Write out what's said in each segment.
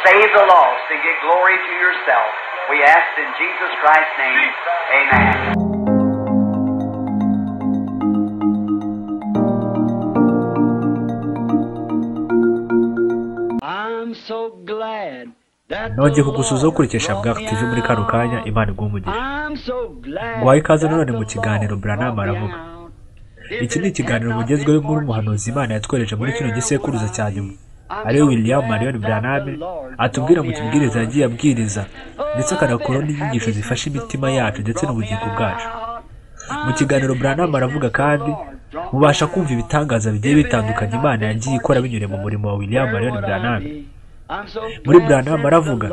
Save the lost and give glory to yourself. We ask in Jesus Christ's name. Amen. Nongeye kugusuhuza ukurikisha Bwacu TV muri kano kanya. Imana iguhe umugisha. Nguhaye ikaze nanone mu kiganiro Branham aravuga. Iki ni ikiganiro mugezweho inkuru umuhanuzi Imana yatwereje muri kino gisekuruza cya nyuma, ariwe William Marion Branham, atubwira mu kibwiriza yagiye abwiriza, ndetse akanakuraho n'inyigisho zifasha imitima yacu ndetse n'ubugingo bwacu. Mu kiganiro Branham aravuga kandi mubasha kumva ibitangaza bigiye bitandukanye Imana yagiye ikora binyuriye mu murimo wa William Marion Branham. Muri Branham aravuga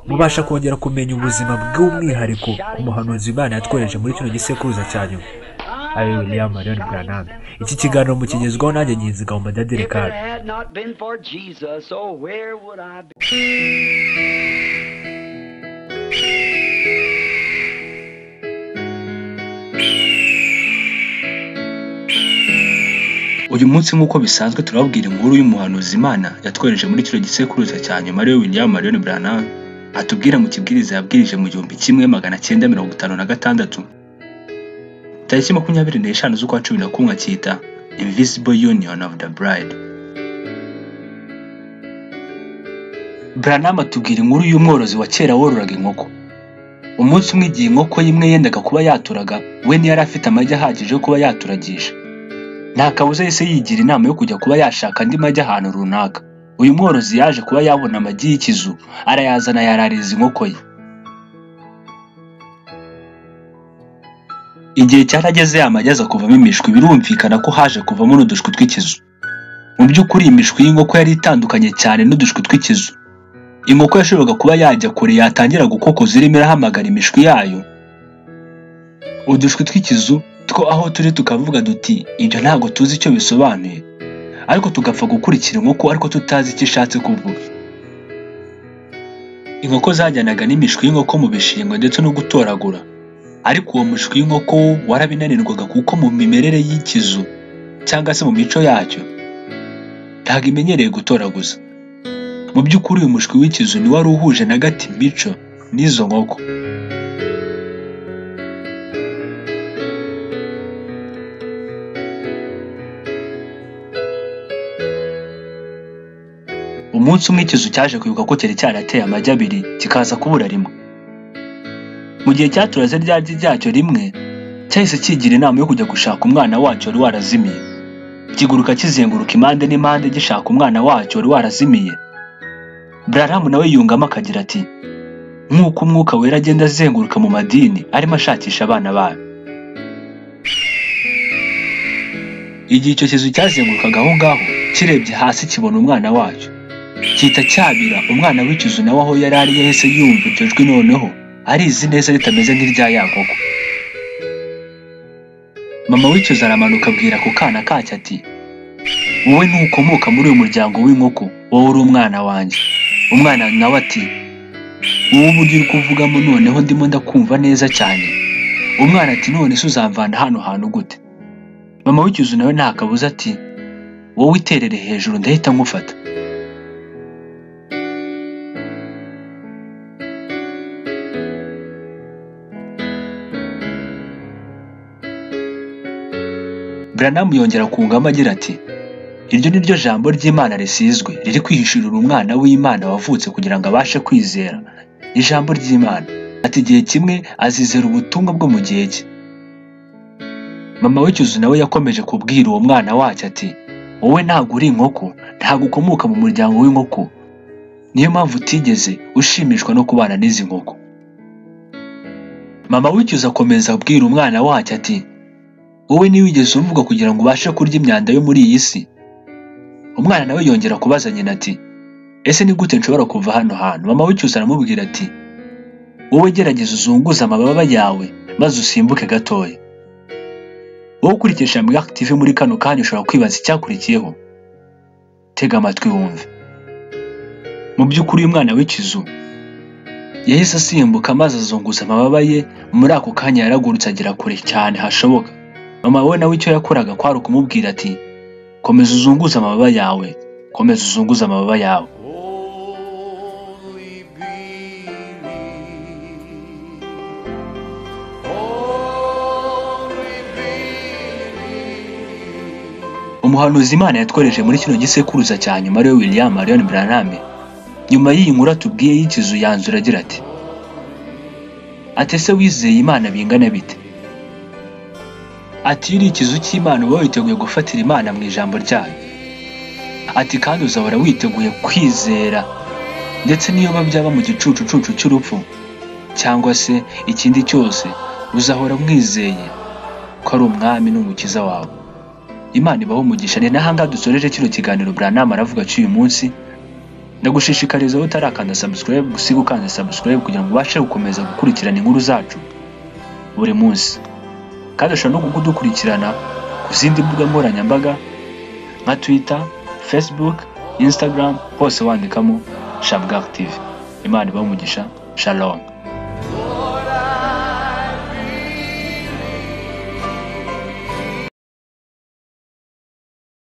mubasha kongera kumenya ubuzima bw'umwihariko ku muhanuzi Imana yatwereje muri kino gisekuruza cya nyuma, ariwe William Marion Branham. Iki kiganiro mukigezwaho nanjye Nkinziga mu Madadire Kari. Uyu munsi nk'uko bisanzwe turababwira inkuru y'umuhanuzi Imana yatwereje muri kino gisekuruza cya nyuma, ariwe William Marion Branham, atubwira mu kibwiriza yabwirije mu 1956 tariki 25 z'ukwa 11, akita Invisible Union of the Bride. Branham atubwira inkuru y'umworozi wa kera wororaga inkoko. Umunsi umwe igihe inkoko y'imwe yendaga kuba yaturaga, we ntiyari afite amagi ahagije yo kuba yaturagisha. Nta kabuza yahise yigira inama yo kujya kuba yashaka andi magi ahantu runaka. Uyu mworozi yaje kuba yabona amagi y'ikizu, arayazana yarariza inkoko ye. Igihe cyarageze amagi aza kuvamo imishwi, birumvikana ko haje kuvamo n'udushwi tw'ikizu. Mu by'ukuri imishwi y'inkoko yari itandukanye cyane n'udushwi tw'ikizu. Inkoko yashoboraga kuba yajya kure yatangira gukokoza irimo irahamagara imishwi yayo. Udushwi tw'ikizu two aho turi tukavuga duti ibyo ntabwo tuzi icyo bisobanuye, ariko tugapfa gukurikira inkoko ariko tutazi icyo ishatse kuvuga. Inkoko zajyanaga n'imishwi y'inkoko mu bishingwe ndetse no gutoragura, ariko uwo mushwi w'inkoko warabinanirwaga kuko mu mimerere y'ikizu cyangwa se mu mico yacyo ntabwo imenyereye gutoraguza. Mu by'ukuri uyu mushwi w'ikizu ni wari uhuje na gato imico n'izo nkoko. Umunsi umwe ikizu cyaje kwibuka ko cyari cyarateye amagi abiri kikaza kubura rimwe. Mu gihe cyaturaze rya gi ryacyo rimwe, cyahise kigira inama yo kujya gushaka umwana wacyo wari warazimiye. Kiguruka kizenguruka impande n'impande gishaka umwana wacyo wari warazimiye. Branham nawe yungamo akagira ati nk'uko umwuka wera agenda azenguruka mu madini arimo ashakisha abana bayo. Igihe icyo kizu cyazengurukaga aho ngaho, kirebye hasi kibona umwana wacyo, kita cyabira. Umwana w'ikizu nawe aho yari ari yahise yumva iryo jwi, noneho arizi neza ritameze nk'irya ya nkoko. Mama w'ikizu aramanuka abwira ako kana kacyo ati wowe ntukomoka muri uyu muryango w'inkoko, wowe uri umwana wanjye. Umwana nawe ati wowe uburyo uri kuvugamo noneho ndimo ndakumva neza cyane. Umwana ati none se uzamvana hano hantu gute? Mama w'ikizu nawe nta kabuza ati wowe iterere hejuru ndahita nkufata. Branham yongera kungamo agira ati iryo ni ryo jambo ry'Imana risizwe riri kwihishurira umwana w'Imana wavutse kugira ngo abashe kwizera ijambo ry'Imana. Ati igihe kimwe azizera ubutumwa bwo mu gihe cye. Mama w'ikizu nawe yakomeje kubwira uwo mwana wacyo ati wowe ntabwo uri inkoko, ntabwo ukomoka mu muryango w'inkoko, niyo mpamvu utigeze ushimishwa no kubana n'izi nkoko. Mama w'ikizu akomeza abwira umwana wacyo ati wowe ntiwigeze uvuga kugira ngo ubashe kurya imyanda yo muri iyi si. Umwana nawe yongera kubaza nyina ati ese ni gute nshobora kuva hano hantu? Mama w'ikizu aramubwira ati wowe gerageza uzunguze amababa yawe maze usimbuke gatoya. Wowe ukurikije Mbwak TV muri kano kanya ushobora kwibaza icyakurikiyeho. Tega amatwi wumve. Mu by'ukuri uyu mwana w'ikizu yahise asimbuka maze azunguza amababa ye, muri ako kanya yaragurutse agera kure cyane hashoboka. Mama we nawe icyo yakoraga kwari ukumubwira ati komeza uzunguze amababa yawe, komeza uzunguze amababa yawe. Umuhanuzi Imana yatworeje muri kino gisekuruza cya nyuma ariwe William Marion Branham, nyuma y'iyi nkuru atubwiye y'ikizu yanzura agira ati: ati ese wizeye Imana bingana bite? Ati iyo uri ikizu cy'Imana uba witeguye gufatira Imana mu ijambo ryayo. Ati kandi uzahora witeguye kwizera, ndetse n'iyo byaba mu gicucucucu cy'urupfu cyangwa se ikindi cyose, uzahora mwizeye ko ari umwami n'umukiza wawe. Imana ibaho umugisha. Ni n'ahangaha dusoreje kino kiganiro Branham aravuga cy'uyu munsi. Ndagushishikariza wowe utarakanda subscribe gusiga ukanda subscribe kugira ngo ubashe gukomeza gukurikirana inkuru zacu buri munsi. Kandi ushobora no kudukurikirana ku zindi mbuga nkoranyambaga nka Twitter, Facebook, Instagram, hose wandikamo Shamgar TV. Imana ibahe umugisha. Shalom.